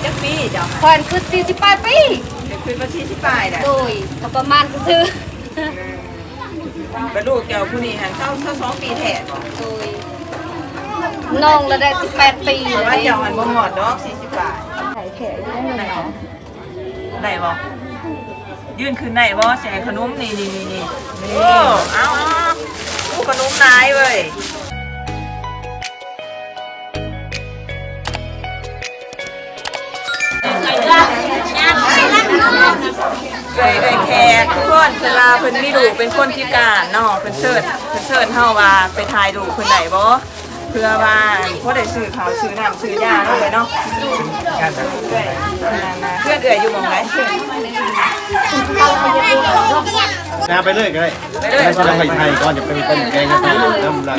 ຈັກປີເຈົ້າ? ຂ້ອຍຄິດສີ່ສິບປາຍປີ. ຄິດວ່າສີ່ສິບປາຍແຫຼະ. ໂດຍ ກໍປະມານຊື່ໆ. ກະລູກເຈົ້າຜູ້ນີ້ຫັ້ນ ຊາວ ຊາວສອງປີແທ້ບໍ? ໂດຍ ນ້ອງລະໄດ້ສິບແປດປີ. ແຕ່ວ່າເຈົ້າຫັ້ນບໍ່ຮອດດອກ ສີ່ສິບປາຍ. ໄດ້ແທ້ຢູ່ເດ້ ໄດ້ບໍ່? ຢືນຂຶ້ນໄດ້ບໍ່? ຊິໃຫ້ຂະໜົມ ນີ້ ນີ້ ນີ້ ນີ້. ໂອ້ ເອົາ ເອົາ ເອົາ ໂອ້ ຂະໜົມຫຼາຍເວີຍ. ເອື້ອຍ ເອື້ອຍແຂກທຸກຄົນ ເພິ່ນວ່າເພິ່ນມີລູກເປັນຄົນພິການເນາະ ເພິ່ນເຊີນ ເພິ່ນເຊີນເຮົາວ່າໄປຖ່າຍລູກເພິ່ນໄດ້ບໍ່ ເພື່ອວ່າພໍໄດ້ຊື້ເຂົ້າຊື້ນ້ຳຊື້ຢາເນາະເອື້ອຍເນາະ. ເຮືອນເອື້ອຍຢູ່ໝ່ອງໃດ? ນາໄປເລີຍກໍໄດ້ ໄປເລີຍ ໄປໄທກ່ອນ ຈະໄປຕົ້ມແກງນຳ ນຳລາວ.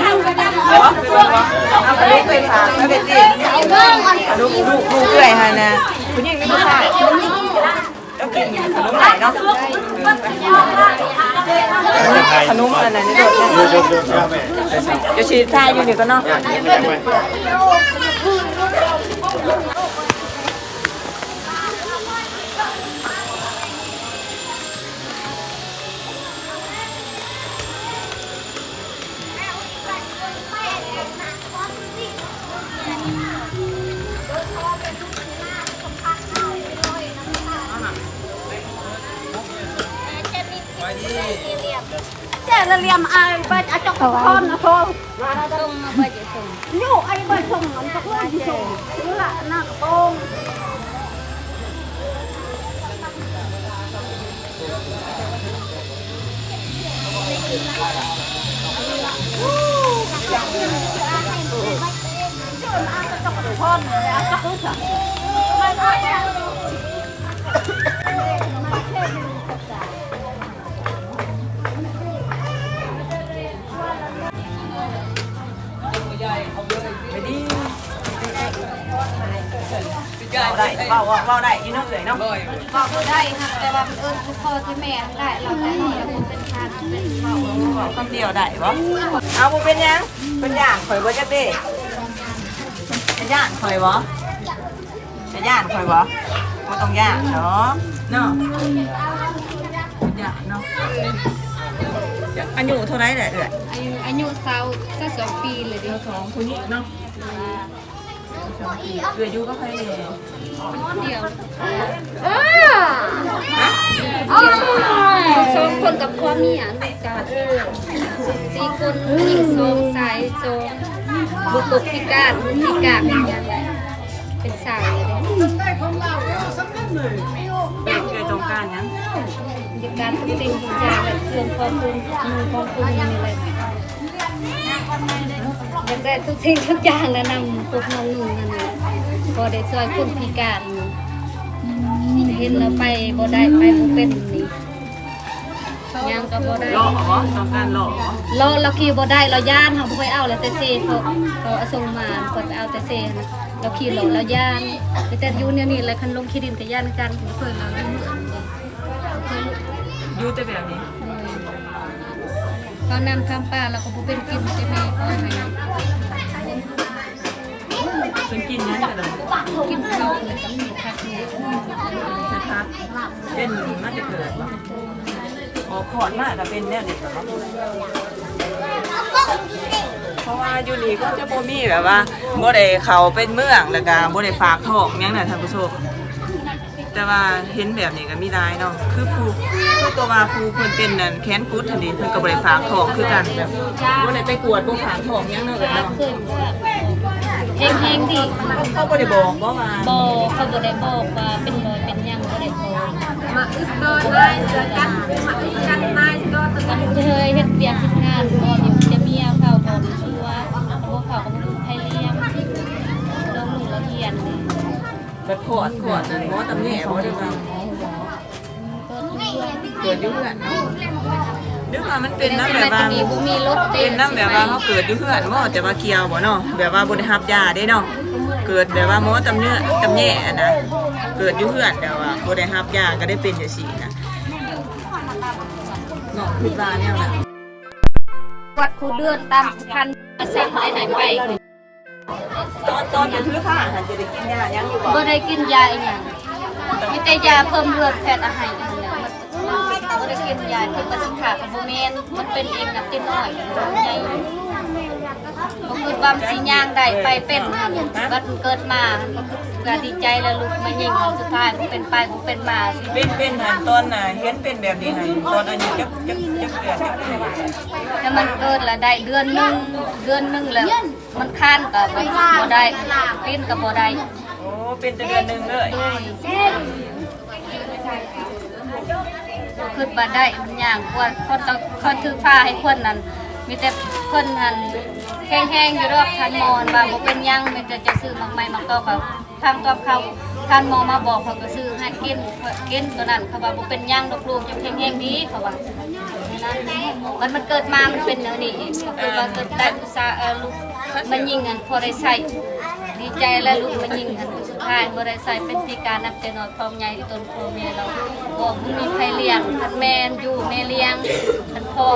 ເອົາຂະໜົມໄປຝາກເຂົາໄດ້ຕິ ລູກ ລູກເອື້ອຍຫັ້ນນະ ຜູ້ຍິງຫຼືຜູ້ຊາຍ? ເຈົ້າກິນຂະໜົມໄດ້ເນາະ ຂະໜົມອັນນັ້ນນີ້ໂດດ ຈະຊິຖ່າຍຢູ່ນີ້ກ່ອນເນາະ. ແຈະລະລຽມອາຍເບິດອາຈົກຄົນນະໂທ. ສົ່ງມາເບິດຢູ່ສົ່ງ ຢູ່ໄອເບິດສົ່ງມັນກໍເອີ້ນຢູ່ສົ່ງ ຢູ່ລະນະໂກງ. ເວົ້າໄດ້ ເວົ້າ ເວົ້າ ເວົ້າໄດ້ຢູ່ເນາະເອື້ອຍເນາະ. ເວົ້າບໍ່ໄດ້ຫັ້ນ ແຕ່ວ່າມັນເອີ້ນຄືພໍ່ຄືແມ່ຫັ້ນແຫຼະ ລາວແຕ່ນ້ອຍລາວບໍ່ເປັນພານເປັນເວົ້າ ເວົ້າຄຳດຽວໄດ້ບໍ່? ເອົາ ບໍ່ເປັນຫຍັງ ເພິ່ນຢ້ານຂ້ອຍບໍ່ຈັກເດ້ ຢ້ານຂ້ອຍບໍ່? ຈະຢ້ານຂ້ອຍບໍ່? ບໍ່ຕ້ອງຢ້ານດອກເນາະ ບໍ່ຢ້ານເນາະ. ອາຍຸເທົ່າໃດແຫຼະເອື້ອຍ? ອາຍຸ ອາຍຸຊາວ ຊາວສອງປີແລ້ວເດ້ ຊາວສອງ ຜູ້ຍິງເນາະ. ເອື້ອຍຢູ່ກັບໃຜແດ່? ຄົນດຽວ ສອງຄົນກັບຜົວເມຍ ລູກກະສີ່ຄົນ ຍິງສອງ ຊາຍສອງ ບໍ່ຕົກພິການ ພິການເປັນສາວເດ້. ເອື້ອຍຕ້ອງການຫຍັງ? ຕ້ອງການທຸກສິ່ງທຸກຢ່າງ ແລະ ເຄື່ອງຂອງຄຸນ ໜຸ່ງຂອງຄຸນນີ້ແຫຼະ. ຢາກໄດ້ທຸກສິ່ງທຸກຢ່າງແຫຼະ ນຳພວກນ້ອງໜຸ່ງຫັ້ນ ພໍໄດ້ຊ່ອຍຄົນພິການ. ເຫັນລາວໄປບໍ່ໄດ້ ໄປບໍ່ເປັນນີ້ ຍ່າງກໍບໍ່ໄດ້. ເລາະບໍ? ຕ້ອງການເລາະບໍ? ເລາະ ລາວຂີ່ບໍ່ໄດ້ ລາວຢ້ານ ເຮົາບໍ່ຄ່ອຍເອົາ ແລ້ວແຕ່ເຊ ເຂົາ ເຂົາເອົາສົ່ງມາ ຂ້ອຍໄປເອົາແຕ່ເຊນະ ລາວຂີ່ເລາະ ລາວຢ້ານ. ແຕ່ ແຕ່ຢູ່ແນວນີ້ແຫຼະ ຄັນລົງຂີ້ດິນກໍຢ້ານຄືກັນ ບໍ່ເຄີຍ ລາວຢູ່ເມືອງ ບໍ່ເຄີຍ ຢູ່ແຕ່ແບບນີ້ ໂດຍ ເຂົານຳຄຳປ່າ ລາວກໍບໍ່ເປັນກິນ ແຕ່ແມ່ເຂົາໃຫ້ ເພິ່ນກິນຫຍັງກະດອກ? ກິນເຂົ້າ ແລ້ວກໍມີຜັກນີ້ ໃສ່ຜັກ. ເປັນມາແຕ່ເກີດບໍ? ອໍ ຄອດມາກະເປັນແນວນີ້ບໍ? ເພາະວ່າຢູ່ນີ້ກໍຈະບໍ່ມີແບບວ່າ ບໍ່ໄດ້ເຂົ້າໄປເມືອງ ແລ້ວກະບໍ່ໄດ້ຝາກທ້ອງຫຍັງນະທ່ານຜູ້ຊົມ. ແຕ່ວ່າເຫັນແບບນີ້ກໍມີຫຼາຍເນາະ ຄືຜູ້ ຄືຕົວວ່າຜູ້ເພິ່ນເປັນນັ້ນແຂນກຸດຫັ້ນເດ ເພິ່ນກໍບໍ່ໄດ້ຝາກທ້ອງຄືກັນ ແບບບໍ່ໄດ້ໄປກວດ ບໍ່ຝາກທ້ອງຫຍັງເນາະເອື້ອຍເນາະ. ແຮງໆ ດີ ເຂົາ ເຂົາບໍ່ໄດ້ບອກບໍ່ວ່າ? ບໍ່ ເຂົາບໍ່ໄດ້ບອກວ່າເປັນບໍ່ເປັນຫຍັງ ບໍ່ໄດ້ບອກ. ມາອຶດຕໍ່ນາຍເສືອກັນ ມາອຶດກັນນາຍຕໍ່. ມັນເຄີຍເຮັດວຽກເຮັດງານ ບໍ່ມີແຕ່ເມຍເຝົ້າ ບໍ່ມີຜົວ ບໍ່ເຝົ້າກໍບໍ່ມີໃຜລ້ຽງ ໂດນລູກລະຮຽນ. ບັດຄອດ ຄອດນັ້ນ ໝໍຕຳແຍບໍ່ ຫຼືວ່າເກີດຢູ່ເຮືອນ? ຫຼືວ່າມັນເປັນນຳແບບວ່າ ເປັນນຳແບບວ່າເຮົາເກີດຢູ່ເຮືອນບໍ່ ແຕ່ວ່າກ່ຽວບໍ່ເນາະ ແບບວ່າບໍ່ໄດ້ຮັບຢາເດ້ເນາະ. ເກີດແບບວ່າໝໍຕຳເນືອ ຕຳແຍຫັ້ນນະ ເກີດຢູ່ເຮືອນ ແຕ່ວ່າບໍ່ໄດ້ຮັບຢາກໍໄດ້ເປັນຈັ່ງຊີ້ນະເນາະ ຄິດວ່າແນວນັ້ນ. ກວດຄູ່ເດືອນຕາມພັນ ມາສັກໄດ້ໃຫ້ໄປ. ຕອນ ຕອນຈະຖືພາຫັ້ນ ຈະໄດ້ກິນຢາຫຍັງຢູ່ບໍ່? ບໍ່ໄດ້ກິນຢາອີ່ຫຍັງ ມີແຕ່ຢາເພີ່ມເລືອດແພດເອົາໃຫ້ເທົ່ານັ້ນແຫຼະ. ບໍ່ໄດ້ກິນຢາທີ່ປະສິດຂາກໍບໍ່ແມ່ນ ມັນເປັນເອງກັບຕິດນ້ອຍໃຫຍ່ ບໍ່ຄິດວ່າມັນຊິຍ່າງໄດ້ໄປເປັນຫັ້ນ. ບັດເກີດມາຫັ້ນ ກໍຄືວ່າດີໃຈແລ້ວ ລູກມາຍິງ ສຸດທ້າຍບໍ່ເປັນໄປບໍ່ເປັນມາ. ເປັນ ເປັນຫັ້ນ ຕອນນະ ເຫັນເປັນແບບນີ້ຫັ້ນ ຕອນອາຍຸຈັກ ຈັກ ຈັກເດືອນ ຈັກປີ? ແຕ່ມັນເກີດລະໄດ້ເດືອນໜຶ່ງ ເດືອນໜຶ່ງແລ້ວ ມັນຄານກໍບໍ່ໄດ້ ປີ້ນກໍບໍ່ໄດ້. ໂອ້ ເປັນແຕ່ເດືອນໜຶ່ງເລີຍ. ໂດຍ ຄິດວ່າໄດ້ມັນຍ່າງ ຄວນ ຄວນຕ້ອງ ຄວນຖືພາໃຫ້ຄວນນັ້ນ ມີແຕ່ເພິ່ນຫັ້ນແຂງແຮງຢູ່ດອກ. ທ່ານໝໍວ່າບໍ່ເປັນຫຍັງ ມີແຕ່ຈະຊື້ໝາກໄມ້ໝາກຕອກ ເຂົາ ທາງຕອບເຂົາ ທ່ານໝໍມາບອກ ເຂົາກໍຊື້ໃຫ້ກິນ ກິນຕົວນັ້ນ. ເຂົາວ່າບໍ່ເປັນຫຍັງດອກລູກ ເຈົ້າແຂງແຮງດີ ເຂົາວ່າ. ບັດມັນເກີດມາມັນເປັນແນວນີ້ອີກ ກໍຄືວ່າເກີດໄດ້ລູກຊາຍ ເອີ ລູກມາຍິງຫັ້ນ ພໍໄດ້ໃຊ້ ດີໃຈແລ້ວ ລູກມາຍິງຫັ້ນ ສຸດທ້າຍບໍ່ໄດ້ໃຊ້ ເປັນພິການນັບແຕ່ນ້ອຍ ພອມໃຫຍ່ຕົນພໍ່ແມ່ລາວ ບໍ່ ບໍ່ມີໃຜລ້ຽງ. ຄັນແມ່ນຢູ່ແມ່ລ້ຽງ ຄັນພໍ່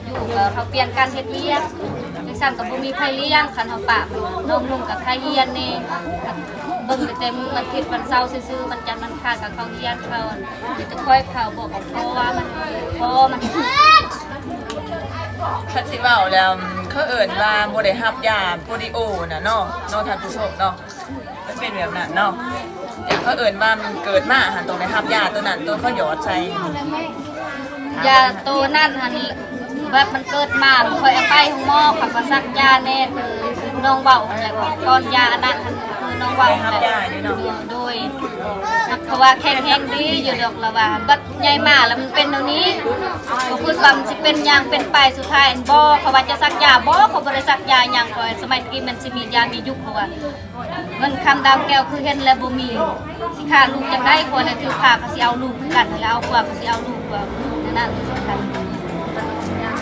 ຢູ່ກໍເຮົາປ່ຽນກັນເຮັດວຽກ ຈັ່ງຊັ້ນກໍບໍ່ມີໃຜລ້ຽງ. ຄັນເຮົາປະນ້ອງນຸ່ງກໍຂະຫຍັນແດ່ ເບິ່ງແຕ່ມື້ວັນທິດວັນເສົາຊື່ໆ ວັນຈັນວັນຄານກໍເຂົາຮຽນ ເຂົາ ມີແຕ່ຂ້ອຍເຂົາບອກກັບພໍ່ວ່າມັນ ພໍ່ມັນ ຄັນຊິເວົ້າແລ້ວ ເຂົາເອີ້ນວ່າບໍ່ໄດ້ຮັບຢາໂປລິໂອນະເນາະ ເນາະທ່ານຜູ້ຊົມເນາະ. ມັນເປັນແບບນັ້ນເນາະ ເຂົາເອີ້ນວ່າມັນເກີດມາຫັ້ນຕ້ອງໄດ້ຮັບຢາໂຕນັ້ນ ໂຕເຂົາຫຍອດໃສ່. ຢາໂຕນັ້ນຫັ້ນ ແບບມັນເກີດມາ ຂ້ອຍເອົາໄປໂຮງໝໍ ເຂົາກໍສັກຢາແດ່ ຄືນ້ອງເວົ້າຫັ້ນແຫຼະ ກ່ອນຢາອັນນັ້ນຫັ້ນ ຄືນ້ອງເວົ້າ ໄດ້ຮັບຢາຢູ່ເນາະ. ໂດຍ ເພາະວ່າແຂງແຮງດີຢູ່ດອກລະວ່າ ບັດໃຫຍ່ມາລະມັນເປັນແນວນີ້ ກໍຄິດວ່າມັນຊິເປັນຫຍັງເປັນໄປ ສຸດທ້າຍບໍ່ ເຂົາວ່າຈະສັກຢາ ບໍ່ ເຂົາບໍ່ໄດ້ສັກຢາຫຍັງ. ຂ້ອຍສະໄໝຕະກີ້ມັນຊິມີຢາມີຍຸກ ເຂົາວ່າ ເງິນຄຳດາວແກ້ວຄືເຫັນແລ້ວບໍ່ມີ ຊິຂ້າລູກຈັ່ງໃດ? ຜົວແລ້ວຖືພາກໍຊິເອົາລູກຄືກັນ ແລ້ວເອົາຜົວກໍຊິເອົາລູກ ວ່າແນວນັ້ນ.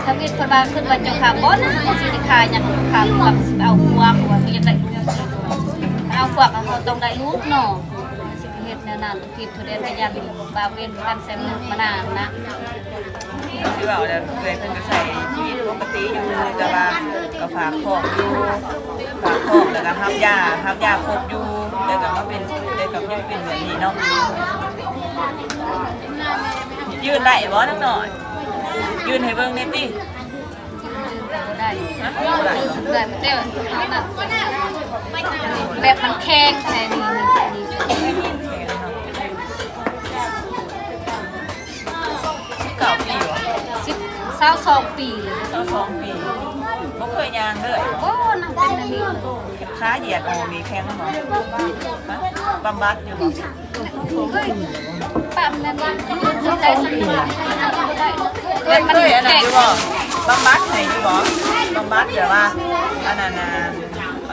ທຳອິດເພິ່ນວ່າ ຄິດວ່າເຈົ້າຂ້າບໍ່ນະ ຊິໄດ້ຂ້າຫຍັງ ຂ້າລູກກໍຊິໄປເອົາຜົວ ເຂົາວ່າ ຢາກໄດ້ລູກ ເອົາຜົວກໍເຮົາຕ້ອງໄດ້ລູກເນາະ ຊິໄປເຮັດແນວນັ້ນ. ທີ່ຜູ້ໃດກໍຢ້ານບາບເວນກັນໃສ່ມື້ມານານນະ. ຄືເວົ້າແລ້ວ ເອື້ອຍເພິ່ນກໍໃຊ້ຊີວິດປົກກະຕິຢູ່ ແຕ່ວ່າກໍຝາກທ້ອງຢູ່ ຝາກທ້ອງ ແລ້ວກໍຮັບຢາ ຮັບຢາຄົບຢູ່ ແລ້ວກໍມາເປັນ ແລ້ວກໍຍັງເປັນແບບນີ້ເນາະ. ຢືນໄດ້ບໍ່ນາງນ້ອຍ? ຢືນໃຫ້ເບິ່ງແດ່ຕິ. ບໍ່ໄດ້ ຮະ? ບໍ່ໄດ້ ແບບມັນແຂງແທ້ນີ້ ນີ້ ນີ້ ສິບເກົ້າປີບໍ່? ສິບ ຊາວສອງປີເລີຍ. ຊາວສອງປີ ບໍ່ເຄີຍຍ່າງເລີຍ? ບໍ່ ນາງເປັນອັນນີ້ ຂາຢຽດອອກນີ້ແຂງບໍ່? ຮະ? ບຳບັດຢູ່ບໍ່? ເຄີຍ ປະແມ່ນວ່າ ເຄີຍອັນນັ້ນຢູ່ບໍ່? ບຳບັດໃຫ້ຢູ່ບໍ່? ບຳບັດແບບວ່າ ອັນນັ້ນນະ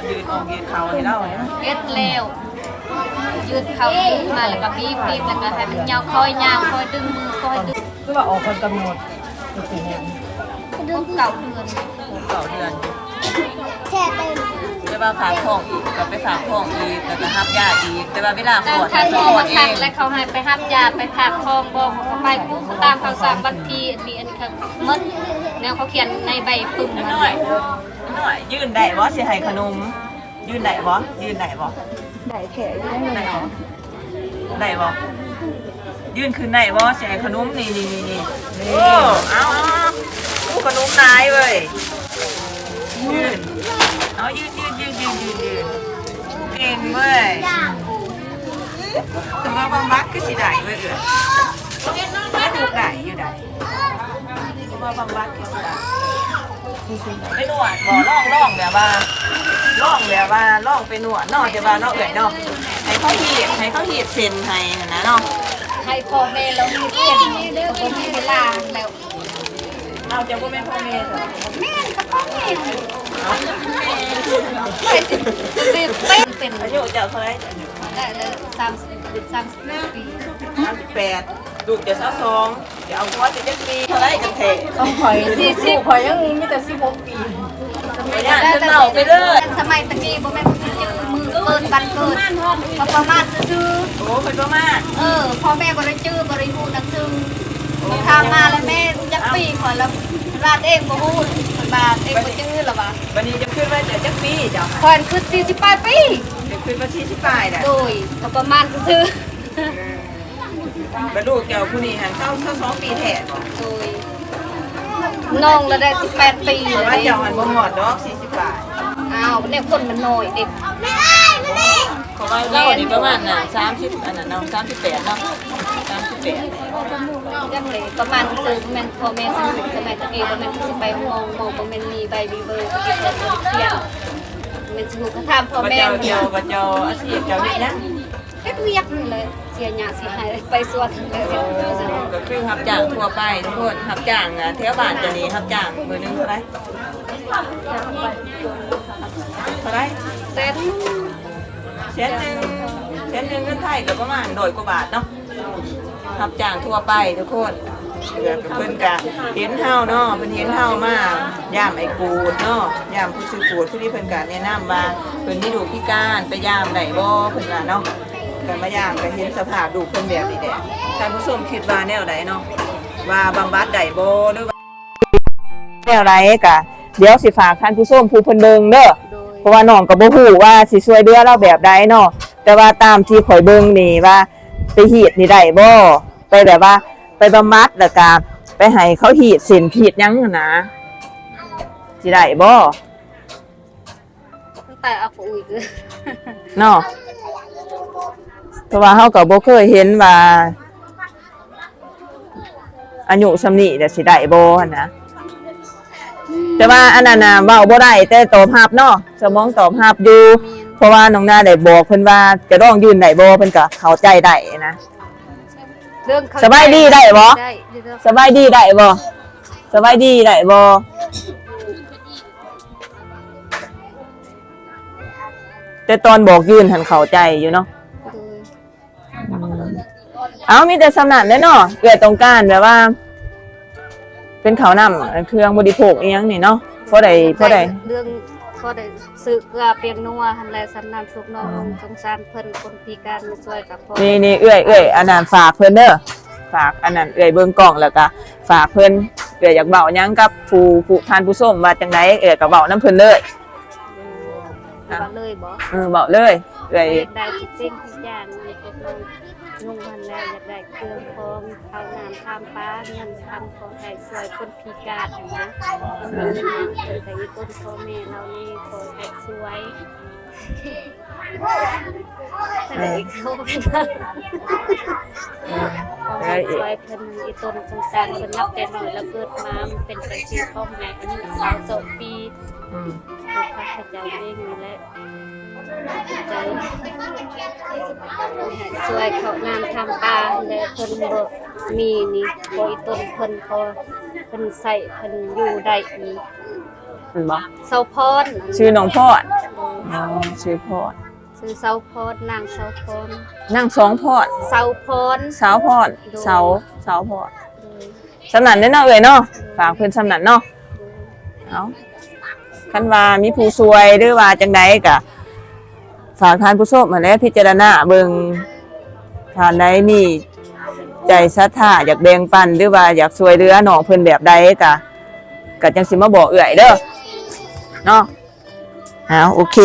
ຢືດອອກຢືດເຂົ້າໃຫ້ລາວນະ. ເຮັດແລ້ວ ຢືດເຂົ້າຢືດມາ ແລ້ວກໍບີບ ບີບ ແລ້ວກໍໃຫ້ມັນຍາວ ຄ່ອຍຍາວ ຄ່ອຍດຶງມື ຄ່ອຍດຶງ. ຄືວ່າອອກກ່ອນກຳນົດ ເກົ້າເດືອນ ເກົ້າເດືອນ. ແຕ່ວ່າຝາກທ້ອງອີກ ກໍໄປຝາກທ້ອງອີກ ແລ້ວກໍຮັບຢາອີກ ແຕ່ວ່າເວລາຄອດ ແລ້ວເຂົາໃຫ້ໄປຮັບຢາ ໄປຝາກທ້ອງບໍ່ ເຂົາກໍໄປ ຜູ້ຕາມເຂົາສາມວັນທີ ອັນນີ້ ອັນນີ້ ໝົດແນວເຂົາຂຽນໃນໃບປຶ້ມ. ນ້ອຍ ນ້ອຍ ຢືນໄດ້ບໍ່? ຊິໃຫ້ຂະໜົມ ຢືນໄດ້ບໍ່? ຢືນໄດ້ບໍ່? ໄດ້ແທ້ຢູ່ ໄດ້ບໍ່? ໄດ້ບໍ່? ຢືນຂຶ້ນໄດ້ບໍ່? ຊິໃຫ້ຂະໜົມ ນີ້ ນີ້ ນີ້ ນີ້. ໂອ້ ເອົາ ເອົາ ເອົາ ໂອ້ ຂະໜົມຫຼາຍເວີຍ. ຢືນ ເອົາ ຢືນ ຢືນ ຢືນ ຢືນ ເກັ່ງເວີຍ. ແຕ່ວ່າບຳບັດຄືຊິໄດ້ເວີຍ ເອື້ອຍ ແຕ່ລູກໄດ້ຢູ່ໃດ ແຕ່ວ່າບຳບັດຄືຊິໄດ້. ໄປນວດບໍ່? ລອງ ລອງແບບວ່າ ລອງແບບວ່າ ລອງໄປນວດເນາະ ແຕ່ວ່າເນາະ ເອື້ອຍເນາະ ໃຫ້ເຂົາຮີດ ໃຫ້ເຂົາຮີດເສັ້ນໃຫ້ຫັ້ນນະເນາະ. ໃຫ້ພໍ່ແມ່ລາວຮີດເສັ້ນ ບໍ່ມີເວລາແລ້ວ. ເອົາ ເຈົ້າບໍ່ແມ່ນພໍ່ແມ່ເຈົ້າ? ແມ່ນ ກໍພໍ່ແມ່. ເອົາ ເປັນ ເປັນ ອາຍຸເຈົ້າເທົ່າໃດ? ໄດ້ແລ້ວ ສາມສິບ ສາມສິບແປດປີ. ສາມສິບແປດ ລູກເຈົ້າຊາວສອງ ຈະເອົາຜົວເຈົ້າຈັກປີ ເທົ່າໃດກັນແທ້? ຂອງຂ້ອຍສີ່ສິບ ລູກຂ້ອຍຍັງມີແຕ່ສິບຫົກປີ. ໄປຢ້ານເພິ່ນເວົ້າໄປເດີ. ສະໄໝຕະກີ້ບໍ່ແມ່ນຊິຈື່ມື້ເກີດວັນເກີດ ເຂົາປະມາດຊື່ໆ. ໂອ້ ເພິ່ນປະມາດ. ເອີ ພໍ່ແມ່ບໍ່ໄດ້ຈື່ ບໍ່ໄດ້ຮູ້ນຳຊື່. ຖາມມາແລ້ວ ແມ່ຈັກປີ ຂ້ອຍລະ ລາດເອງບໍ່ຮູ້ ເພິ່ນວ່າເອງບໍ່ຈື່ລະວ່າ. ບັດນີ້ຈະຄິດວ່າຈະຈັກປີເຈົ້າ? ຂ້ອຍຄິດສີ່ສິບປາຍປີ. ຈະຄິດວ່າສີ່ສິບປາຍແຫຼະ. ໂດຍ ກໍປະມານຊື່ໆ. ບັດລູກເຈົ້າຜູ້ນີ້ຫັ້ນຊາວ ຊາວສອງປີແທ້ບໍ່? ໂດຍ ນ້ອງລະໄດ້ສິບແປດປີແລ້ວ. ວ່າເຈົ້າຫັ້ນບໍ່ຮອດດອກສີ່ສິບປາຍ. ອ້າວ ແນວຄົນມັນນ້ອຍເດ້. ເພາະວ່າລາວນີ້ປະມານນະ ສາມສິບ ອັນນັ້ນເນາະ ສາມສິບແປດເນາະ ສາມສິບແປດ. ຈັ່ງໃດປະມານຄືແມ່ນພໍ່ແມ່ສະໝຸດ ສະໄໝຕະກີ້ບໍ່ແມ່ນຊິໄປໂຮງໝໍ ໝໍບໍ່ແມ່ນມີໃບມີເບີ ຕະກີ້ເພິ່ນບໍ່ໄດ້ຂຽນ ແມ່ນຊິຮູ້ກະຖາມພໍ່ແມ່. ເຈົ້າ ເຈົ້າ ເຈົ້າອາຊີບເຈົ້າເຮັດຫຍັງ? ເຮັດວຽກນີ້ແຫຼະ ເສຍຫຍ້າເສຍໄຮ່ ໄປສວນ. ກໍຄືຮັບຈ້າງທົ່ວໄປທຸກຄົນ ຮັບຈ້າງ ອາ ແຖວບ້ານເຈົ້ານີ້ ຮັບຈ້າງມື້ໜຶ່ງເທົ່າໃດ? ເທົ່າໃດ? ແສນ ແສນໜຶ່ງ ແສນໜຶ່ງເງິນໄທກໍປະມານຮ້ອຍກວ່າບາດເນາະ. ຮັບຈ້າງທົ່ວໄປທຸກຄົນ ເພື່ອເພິ່ນກະເຫັນເຮົາເນາະ ເພິ່ນເຫັນເຮົາມາຢາມອ້າຍກູດເນາະ ຢາມຜູ້ຊື່ກູດ ຜູ້ນີ້ເພິ່ນກະແນະນຳວ່າເພິ່ນມີລູກພິການ ໄປຢາມໄດ້ບໍ່ ເພິ່ນວ່າເນາະ. ກະມາຢາມກະເຫັນສະພາບລູກເພິ່ນແບບນີ້ແຫຼະ. ທ່ານຜູ້ຊົມຄິດວ່າແນວໃດເນາະ ວ່າບຳບັດໄດ້ບໍ່ ຫຼືວ່າແນວໃດ? ກະດຽວຊິຝາກທ່ານຜູ້ຊົມຜູ້ເພິ່ນເບິ່ງເດີ ໂດຍ ເພາະວ່ານ້ອງກະບໍ່ຮູ້ວ່າຊິຊ່ວຍເຫຼືອລາວແບບໃດເນາະ ແຕ່ວ່າຕາມທີ່ຂ້ອຍເບິ່ງນີ້ວ່າ ໄປຮີດນີ້ໄດ້ບໍ່? ໄປແບບວ່າໄປບຳບັດ ແລ້ວກະໄປໃຫ້ເຂົາຮີດເສັ້ນຮີດຫຍັງຫັ້ນນະ ຊິໄດ້ບໍ່? ແຕ່ເອົາປະອຸຍເນາະ ເພາະວ່າເຮົາກໍບໍ່ເຄີຍເຫັນວ່າອາຍຸສ່ຳນີ້ແລ້ວຊິໄດ້ບໍ່ຫັ້ນນະ. ແຕ່ວ່າອັນນັ້ນນະເວົ້າບໍ່ໄດ້ ແຕ່ຕອບຮັບເນາະ ສະໝອງຕອບຮັບຢູ່ ເພາະວ່ານ້ອງນາໄດ້ບອກເພິ່ນວ່າຈະລອງຍື່ນໄດ້ບໍ່ ເພິ່ນກໍເຂົ້າໃຈໄດ້ນະ. ສະບາຍດີໄດ້ບໍ່? ສະບາຍດີໄດ້ບໍ່? ສະບາຍດີໄດ້ບໍ່? ແຕ່ຕອນບອກຍື່ນຫັ້ນເຂົ້າໃຈຢູ່ເນາະ. ເອົາ ມີແຕ່ສ່ຳນັ້ນແຫຼະເນາະ ເອື້ອຍຕ້ອງການແບບວ່າ ເປັນເຂົ້ານ້ຳເຄື່ອງບໍລິໂພກອີ່ຫຍັງນີ້ເນາະ ພໍໄດ້ ພໍໄດ້ ເລື່ອງພໍໄດ້ຊື້ເກືອປຽງນົວຫັ້ນແຫຼະ ສ່ຳນັ້ນ ພວກນ້ອງສົງສານເພິ່ນ ຄົນພິການມາຊ່ວຍກໍພໍ. ນີ້ ນີ້ ເອື້ອຍ ເອື້ອຍ ອັນນັ້ນຝາກເພິ່ນເດີ ຝາກອັນນັ້ນ ເອື້ອຍເບິ່ງກ້ອງ ແລ້ວກໍຝາກເພິ່ນ ເອື້ອຍຢາກເວົ້າຫຍັງກັບຜູ້ ຜູ້ ທ່ານຜູ້ຊົມວ່າຈັ່ງໃດ ເອື້ອຍກໍເວົ້ານຳເພິ່ນເລີຍ. ເວົ້າເລີຍບໍ່? ເອີ ເວົ້າເລີຍ ເອື້ອຍ ຢາກໄດ້ທຸກສິ່ງທຸກຢ່າງ ໃຫ້ພວກນ້ອງນຸ່ງຫັ້ນແຫຼະ ຢາກໄດ້ເຄື່ອງຂອງ ເຂົ້ານ້ຳ ນ້ຳປາ ເງິນຄຳ ຂໍໃຫ້ຊ່ວຍຄົນພິການຫັ້ນນະ ເອີ ເພິ່ນກໍອີ່ຕົນພໍ່ແມ່ເຫຼົ່ານີ້ ຂໍໃຫ້ຊ່ວຍ ເອີ ເອີ ເອີ ຊ່ວຍເພິ່ນ ອີ່ຕົນສົງສານເພິ່ນ ນັບແຕ່ນ້ອຍລະເກີດມາ ມັນເປັນຈັ່ງຊີ້ ຂອງໃຫຍ່ອາຍຸຊາວສອງປີ ອືມ ພວກຂ້າພະເຈົ້າເອງນີ້ແຫຼະ ໃຫ້ຊ່ວຍເຂົ້ານ້ຳທາງປ່າແຫຼະ ເພິ່ນບໍ່ມີນີ້ ຂໍອີ່ຕົນເພິ່ນ ຂໍເພິ່ນໃຊ້ ເພິ່ນຢູ່ໄດ້ນີ້ ແມ່ນບໍ່? ເຊົາພອນ ຊື່ນ້ອງພອນ. ໂດຍ ອໍ ຊື່ພອນ ຊື່ເຊົາພອນ ນາງເຊົາພອນ ນາງສອງພອນ ເຊົາພອນ ສາວພອນ ໂດຍ ເຊົາ ເຊົາພອນ. ໂດຍ ສ່ຳນັ້ນເດີເນາະເອື້ອຍເນາະ ໂດຍ ຝາກເພິ່ນສ່ຳນັ້ນເນາະ. ໂດຍ ເອົາ ຄັນວ່າມີຜູ້ຊ່ວຍ ຫຼືວ່າຈັ່ງໃດກະ ຝາກທ່ານຜູ້ຊົມຫັ້ນແຫຼະ ພິຈາລະນາເບິ່ງ ທ່ານໃດມີໃຈສັດທາ ຢາກແບ່ງປັນ ຫຼືວ່າຢາກຊ່ວຍເຫຼືອນ້ອງເພິ່ນແບບໃດ ກະ ກະຈັ່ງຊິມາບອກເອື້ອຍເດີເນາະ. ເອົາ ໂອເຄ